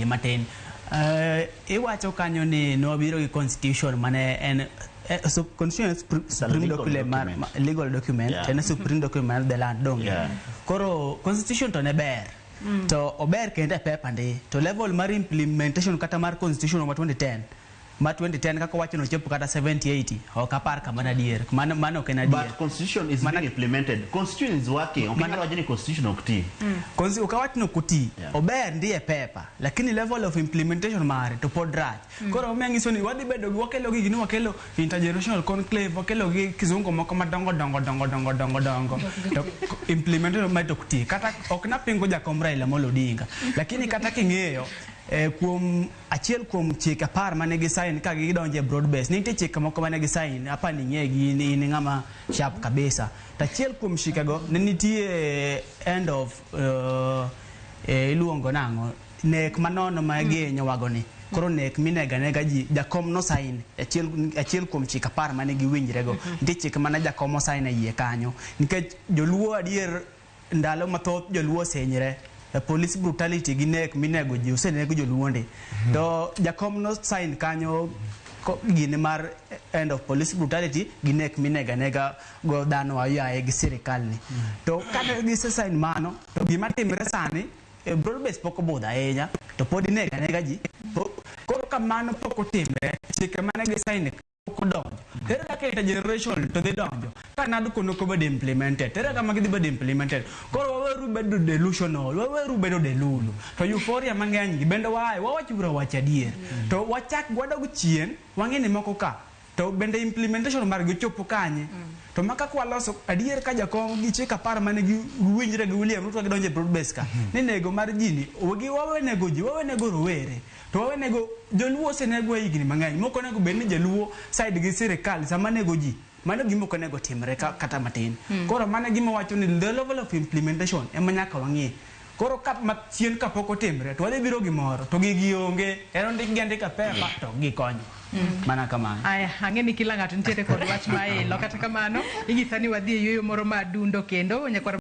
matin. Iwacho kanyo ni nwabiro gi constitution mane en so constitution en supreme legal document mar document. Legal document. En supreme document mar the land, donge? Yeah. Koro constitution to ne ber. To ober kendo e paper ndi. To level mar implementation kata mar constitution ma 2010 ma 2010 kaka wacho nochopo kata 70 80 ok apar kamano adier. Mano ok en adier. But constitution is being implemented. Constitution is working. Ok inyal wacho ni constitution ok ti. Ok awach ni ok oti. Ober ndi e paper, lakini level of implementation mare to pod rach. Koro omiyo anyiso ni wadhi bedo gi wakelo gigi ni wakelo intergenerational conclave, wakelo gi kizungu moko madongo dongo dongo dongo dongo dongo. To implementation mare to ok ti. Kata ok napingo jakom Raila Amolo Odinga, lakini kata king'iyo kuom achiel kuom chike 10 mane gisign ka gidonjo e broad base, nitie chike moko mane gisign, apa ni ing'e gi in ng'ama sharp kabisa. To achiel kuom chikego ne nitie end of iluongo nang'o, nek manono ma gihinyo wago ni. Koro nek minego anega ji, jakom no sign achiel kuom chike 10 mane giwinjrego. Nitie chik mane jakom osign e iye kanyo. Nikech joluo adier ndalo mathoth joluo osehinyre. Police brutality gi nek minego ji osenego joluo ndi. To jakom no sign kanyo gini mar end of police brutality gi nek minego anega go dhano ayaye gi sirikal ni. To kata gise sign mano, to gima timre sani, broad base pok obudho ahinya, to pod inego anega ji. Koro kamano pok otimre, chike mane gi sign pok odonjo. Ere kaka intergeneration to dhi donjo? Ka NADCO nok obedo implemented, ere kama gidhi bedo implemented? Koro waweru bedo delusional, waweru bedo delulu. To euphoria mang'eny gi bende wae, wawach bura wach adier. To wachak wadog chien, wang'e ni moko ka, to bende implementation margi ochopo kanye? To maka kwaloso adier ka jakom gi chik 10 mane giwinjre gi William Ruto gidonjo e broad base ka, ni nego mar ji ni, wawe nego ji, wawe nego rowere. To wawe nego joluo osenego e higni mang'eny. Mok onego bed ni joluo side gi sirikal sama nego ji. Mano gima ok onego timre kata matin. Koro mano gima wacho ni the level of implementation ema nyaka wang'i. Koro ka chien kapok otimre to wadhi biro gimoro to gigi onge, en ondik gi andika paper to gikonyo. Mana kamano. Aya, ang'e ni kila ng'ato nitiere kod wach ma ilo. Kata kamano, inyisa ni wadhi e yueyo moro ma adundo kendo nyakwar.